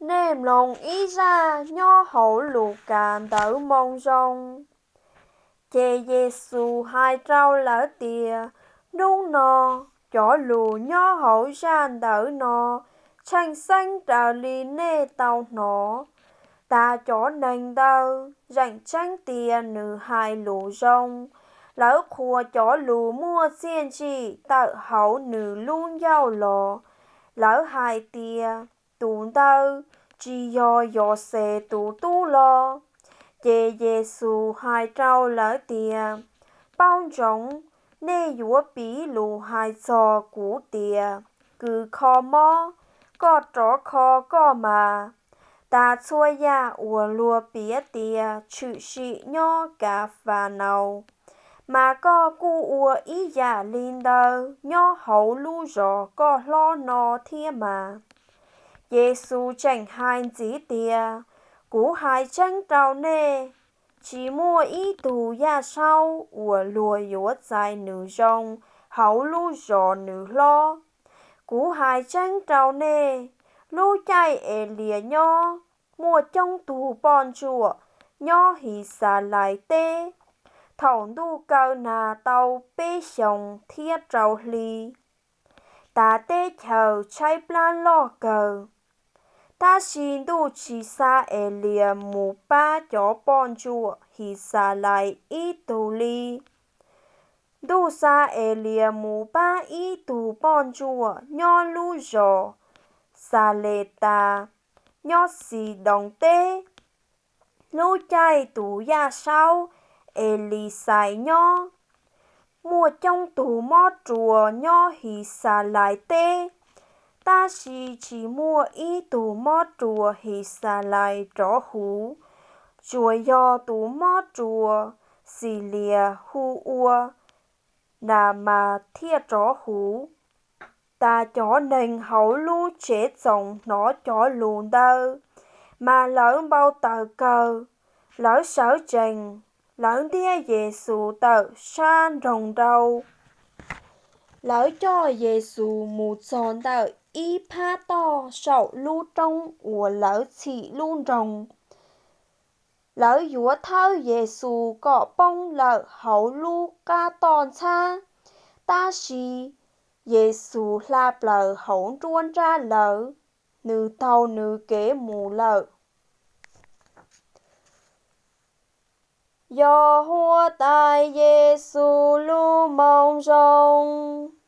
Nej mloog ib zaj nyob hauv Lukas ntawv Moo Zoo. Ces Yexus hais rau lawv tias, Hnub no, cov lus nyob hauv zaj ntawv no tsheej xeeb raws li nej tau hnov. Tas cov neeg ntawd zeem tseeb tias nws hais lus zoo, lawv qhuas cov lus muaj txiaj ntsim tawm hauv nws lub ncauj los. Lawv hais tias, Tus ntawd tsis yog Yauxej tus tub los? Ces Yexus hais rau lawv tias, Paub ntsoov, nej yuav piv lus hais txog kuv tias, Kws kho mob, koj rov kho koj mas. Tas txhua yam uas luag piav tias tshwm sim nyob Kafanaus, mas koj kuj ua ib yam li ntawd nyob hauv lub zos koj hlob no thiab mas. Yexus tseem hais ntxiv tias, Kuv hais tseeb rau nej, tsis muaj ib tug yaj saub uas luag yuav txais nws zoo hauv lub zos nws hlob. Kuv hais tseeb rau nej, lub caij Elias nyob, muaj coob tug poj ntsuam nyob Hixalaes teb, thaum ntuj kaw nag tau peb xyoos thiab rau hli, tas teb chaws tshaib plab loj kawg. Tab sis ntuj tsis xa Elias mus pab cov poj ntsuam Hixalaes ib tug li. Ntuj xa Elias mus pab ib tug poj ntsuam nyob lub zos Xaletas, nyob Xidoos teb. Lub caij tus yaj saub Elixais nyob, muaj coob tug mob ruas nyob Hixalaes teb, tab sis tsis muaj ib tug mob ruas Hixalaes rov huv, tsuas yog tus mob ruas Xilias hu ua Namas thiaj rov huv. Tas cov neeg hauv lub tsev txoos hnov cov lus ntawd, mas lawv npau taws kawg, lawv sawv tsees, lawv ntiab Yexus tawm sab nroog nrau. Lawv coj Yexus mus txog ntawm ib phab toj saum lub roob uas lawv txhim lub nroog. Lawv yuav thawb Yexus kom poob lawm hauv lub qab toj ntxhab, tab sis Yexus hla plaws hauv nruab nrab lawv, nws taug nws kev mus lawm. Yog Huab Tais Yexus lub Moo Zoo.